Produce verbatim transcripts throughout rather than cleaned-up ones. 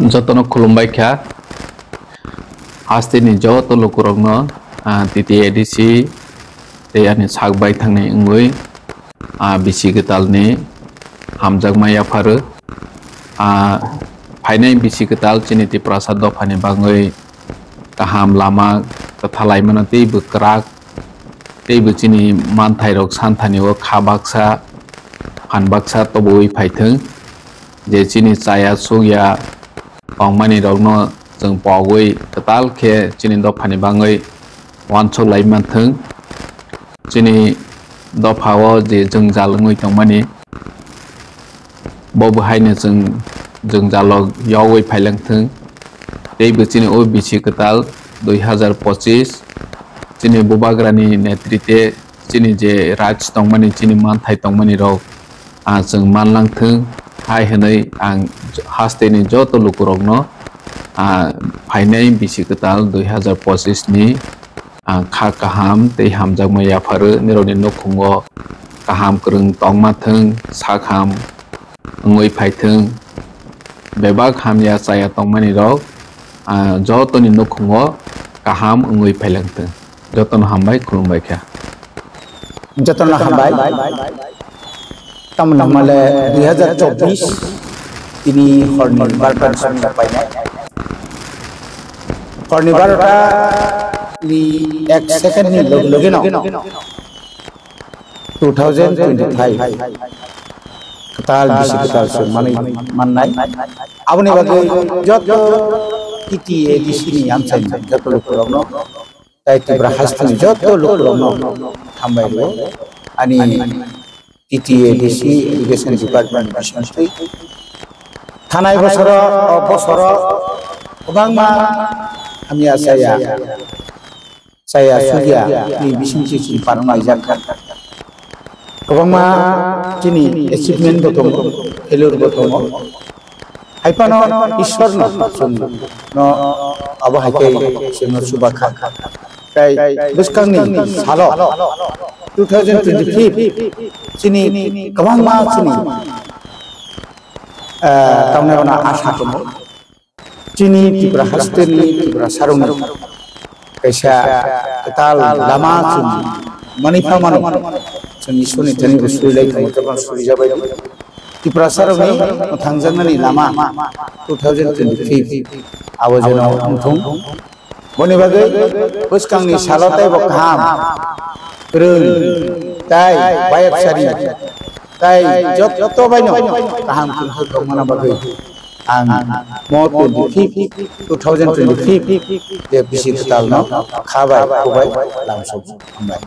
Jotono khulumbai kha. Hasteni joto lukurokno, ah, T T A D C tei ani sak bai thangnai wngwi, ah, bisi kwtalni hamjakma yapharo. Ah, phainai bisi kwtal chini Tiprasa dophani bagwi kaham lama kwthalaimano teibo kwrak, teibo chini manthairok santhani o kha baksa, phan baksa toboui phaithwng, je chini chaya chukya tongmani rokno chwng pogwi kwtal khe chini dophani bagwi uansuk lai manthwng. Chini dopha o je jwngjal wngwi tongmani, bo bo haino chwng jwngjalo yogwi phailangthwng. Teibo chini o bisi kwtal dui hazar pochis, chini bubagrani netrite chini je raj tongmani, chini manthai tongmani rok, ah, chwng manlangthwng hai hwnwi ang hasteni joto lukurokno, ah, phainai bisi kwtal dui hazar pochis ni, ah, kha kaham tei hamjakma yapharo, nirokni nukhungo kaham kwrwng tongma thwng, sak ham wngwi phaithwng, bebak hamya chaya tongmani rok, ah, jotoni nukhungo kaham wngwi phailangthwng. Jotono hambai, khulumbai kha. Jotono hambai. Tamoni hwnmale dui hazar chobbish tini horni barota ni simi painai. Horni barota ni ek second ni log-, logino two thousand twenty-five kwtal bisi kwtal se manwi mannai. Aboni bagwi joto T T A D C ni amchaini joto lukurokno tei Tripura hasteni joto lukurokno hambai rwo. Ani T T A D C Education Department bisingtwi thanai bosoro, o bosoro kwbangma hamya chaya, chaya sugya ni bisingtwi chwng panwk naijak kha. Kwbangma chini achievement bo tongo, failure bo tongo. Hai phano Ishwarno chwng no abo hai khe chwngno chuba kha. Tei bwskangni salo two thousand twenty-five chini kwbangma chini, ah, tamni bono asha tongo. Chini Tripura hasteni Tripura sarungni kaisa kwtal lama chwng manwi pha mano. Chwng Ishwarni thani bo suri lai tongo, jokhon suri jabai. Tiprasarokni mwthangjaknani lama two thousand twenty-five abo jeno wngthung. Boni bagwi bwskangni salo teibo kaham, kwrwng, tei bayapsari, tei joto baino kaham kwrwngkha tongmana bagwi ang mo twenty-fifth, two thousand twenty-five je bisi kwtalno kha bai, khubai lamsok hambai.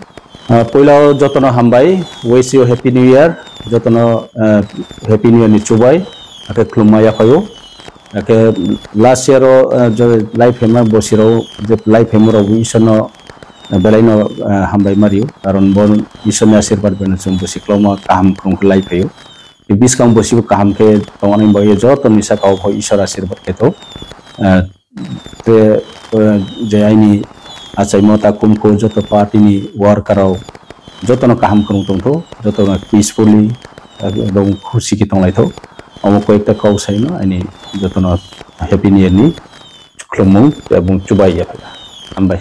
Ah, puila o jotono hambai, wish you happy new year, jotono, ah, happy new year ni chubai, akhe khulumma yaphaio. Akhe last year o, ah, je lai phaima bosiro, je lai phaima rok bo Ishwarno, ah, belaino, ah, hambai mario, karon bo Ishwarni asirwad bai no chwng bosi kwlangma kaham khulum khe lai phaio. Tei bwskang bosibo kaham khe tongmani bagwi joto ni saka o bo Ishwar asirwad khe to, ah, Tei, eh, je aini achaimo takhumkhu joto party ni worker rok jotono kaham kwrwng tongtho, jotono peacefully, eh, ekdom khusi khe tonglaitho. Omo koi ekta kok saino aini jotono happy new year ni khulumung tei bung chubai ya. Hambai.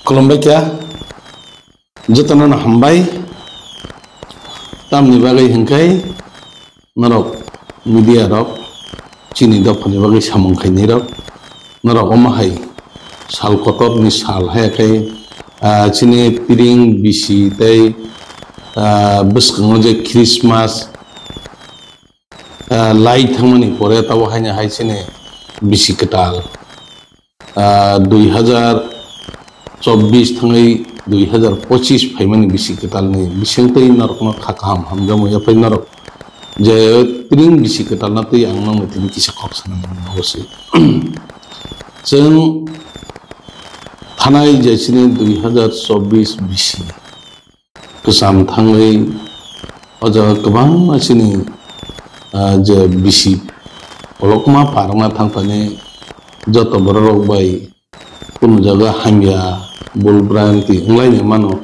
Khulumbai kha. Jotono no hambai. Tamni bagwi hwnkhe norok media rok chini dophani bagwi samung khainai rok norok omo hai sal kotor ni sal hai khe, ah, chini piring bisi tei, ah, bwskango je Christmas, ah, lai thangmani pore tabo haino hai chini bisi kwtal, ah, dui hazar chobbish thangwi dui hazar pochis phaimani bisi kwtalni bisingtwi norokno kha kaham hamjakma yaphai norok je tring bisi kwtalno twi ang nokno tini kisa kok sana mano obo se. Chwng thanai je chini dui hazar chobbish bisi kwcham thangwi o jaga kwbangma chini, ah, je bisi kolokma parwngna thangthani joto bororok bai kunu jaga hamya bul branti wnglaini mano,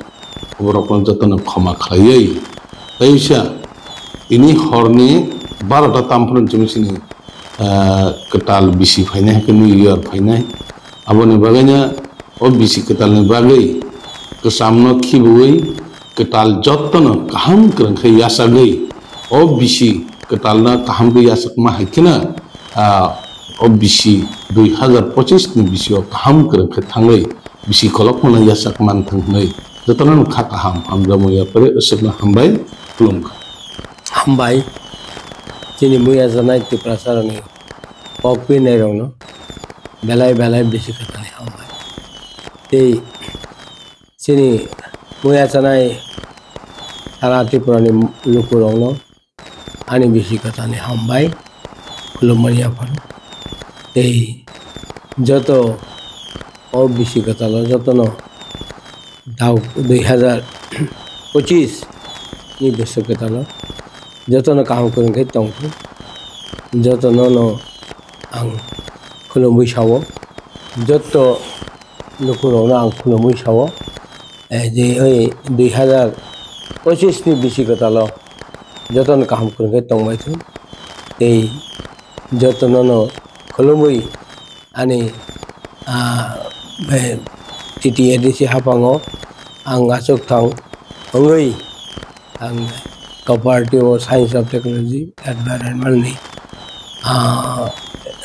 borokno jotono khoma khlaiwi. Tei usia tini horni barota tamphru chini ah, kwtal bisi phainai, haikhe New Year phainai. Aboni bagwino o bisi kwtalni bagwi kwchamno khibiwi kwtal jottono kaham kwrwng khe yachagwi o bisi kwtalno kaham khe yachakma hai kheno, ah, o bisi dui hazar pochis ni bisio kaham kwrwng khe thangwi bisi kolokmano yachak man thang hwnwi jotono kha kaham hamjakmung yapharwi aswkno hambai khulumkha. Hambai. Chini muya janai Tiprasarokni kok pinai rokno belai belai bisi kwtalni hambai. Tei chini muya chanai sara Tripurani lukurokno ani bisi kwtalni hambai khulumani yapharo. Tei joto o bisi kwtalo jotono dau dui hazar pochis ni bwswk kwtalo jotono kaham kwrwng khe tongthung, jotono no ang khulumwi sao, joto lukurokno ang khulumwi sao, eh, je oi dui hazar pochis ni bisi kwtalo jotono kaham kwrwng khe tongbaithung tei jotono no khulumwi ani, ah, eh, T T A D C haphango ang achuk thang wngwi ang Cooperative Science of Technology Environment ni, ah,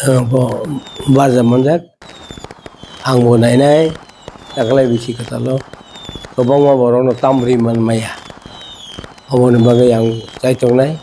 eh, bo barja manjak. Ang bo nainai, taklai bisi kwtalo kwbangma borokno tamri man maya. Oboni bagwi ang chaitok nai.